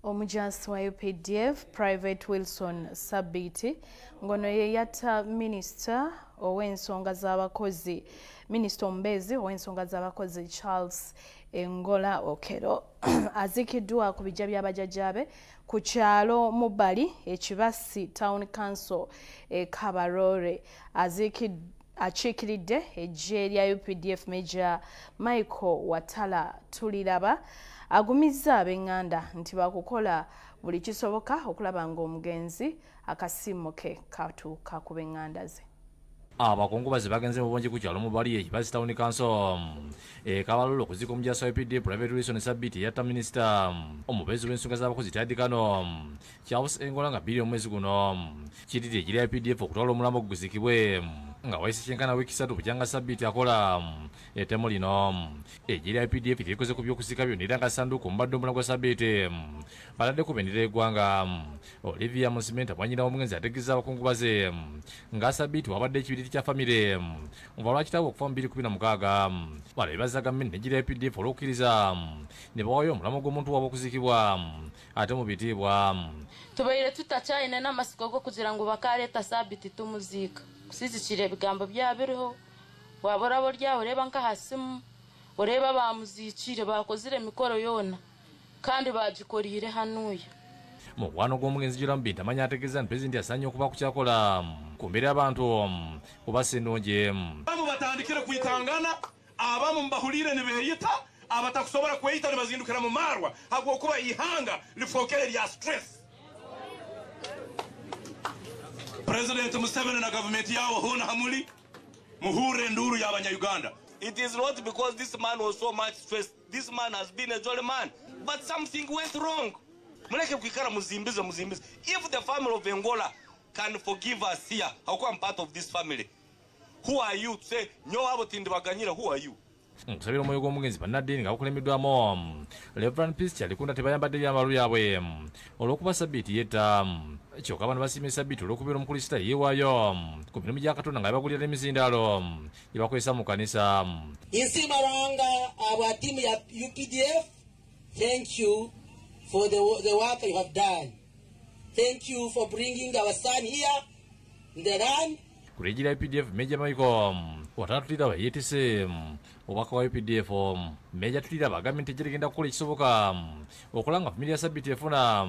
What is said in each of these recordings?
Omujaasi wa UPDF Private Wilson Sabiiti ngono ye yatta minisita ow'ensonga z'abakozi, minisita omubeezi ow'ensonga z'abakozi Charles Engola Okello aziikiddwa ku bijja by'abajjajjaabe ku kyalo Mubali Ekibasi Town Council e Kabarole. Akiikiridde eggye lya UPDF Major Michael Watala Tuliraba agumizza ab'eŋŋanda nti bakukola buli kisoboka okulaba ng'omugenzi akasiimo ke katuuka ku b'eŋŋanda ze. Abakungubazi bagenze mu bungi ku kyalo Mubali Ekibasi Town Council e Kabarole okuziika omujaasi wa UPDF Private Wilson Sabiiti eyatta minisita omubeezi w'ensonga z'abakozi Ted Kano Charles Engola nga 2 omwezi guno. Kiriri egye lya UPDF okutwala omulambo guziikibwe nga wayise kyenkana wiiki 3 bukyanga Sabiiti akola ettemu lino. Eggye lya UPDF lirikoze ku by'okuziika byonna era nga ssanduuko omubadde omulambo gwa Sabiiti baladde ku bendera y'eggwanga. Olivia Musimenta mwannyina w'omugenzi ategeeza abakungubazi nga Sabiiti wabadde ekibiriiti kya famire nva lwakitaawe okufa mu 2016. Bano beebaza gavumenti n'eggye lya UPDF olw'okukkiriza ne bawaayo omulambo gw'omuntu waabwe okuziikibwa ate mu bitiibwa. Tubaire tutakyayine n'amasiko g'okugira ngu bakaleeta Sabiiti tumuziika kusizikira ebigambo byabiriho wabora boryaho oreba nk'ahasimu oreba bamuziikire bakozire emikoro yoona kandi bagikorire hanuya. Mukwano gw'omugenzi Joram Bintu amanya ategeeza nti pulezidenti asaanye okuba ku kyakola ku mbeera y'abantu kuba si nnungi. Abamu batandikire kwitangana, abamu mbahulire nibeeyita, abatakusobola kweyita nibazindukira mu marwa habwokuba ihanga lifookere lya stress. President Museveni na gavumenti yawo hona hamuli muhure enduru y'abanya-Uganda. It is not because this man was so much stressed. This man has been a jolly man, but something went wrong. Muleke kuikara muzimbize muzimbize. If the family of Engola can forgive us here, how come I'm part of this family? Who are you to say nyo abo tindibaganyira? Who are you? Nkusabira omwoyo gw'omugenzi bannaddiini nga bakulembeddwamu Reverend Peace Kyalikunda tebayambadde byambalo byabwe olw'okuba Sabiiti yetta. Kyokka bano basiimye Sabiiti olw'okubeera omukristaayo yeewaayo ku mirimu gya Katonda nga yabagulira n'emizindaalo gye bakozesa mu kkanisa. Nsiima Ruhanga aba ttiimu ya UPDF, thank you for the work you have done. Thank you for bringing our son here in the land. Ku lw'eggye lya UPDF Major Michael Watala Tuliraba yeetisse obubaka wa UPDF. Major Tuliraba agambye nti eggye ligenda kukola ekisoboka okulaba nga famire ya Sabiiti efuna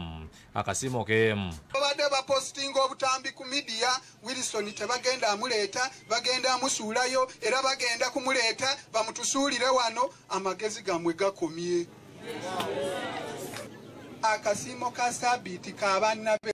akasiimo ke. Babadde bapositinga obutambi ku midiya, Wilson tebagenda amuleeta, bagenda amusuulayo era bagenda kumuleeta bamutusuulire wano. Amagezi gammwe gakomye. Akasiimo ka Sabiiti ka banna be.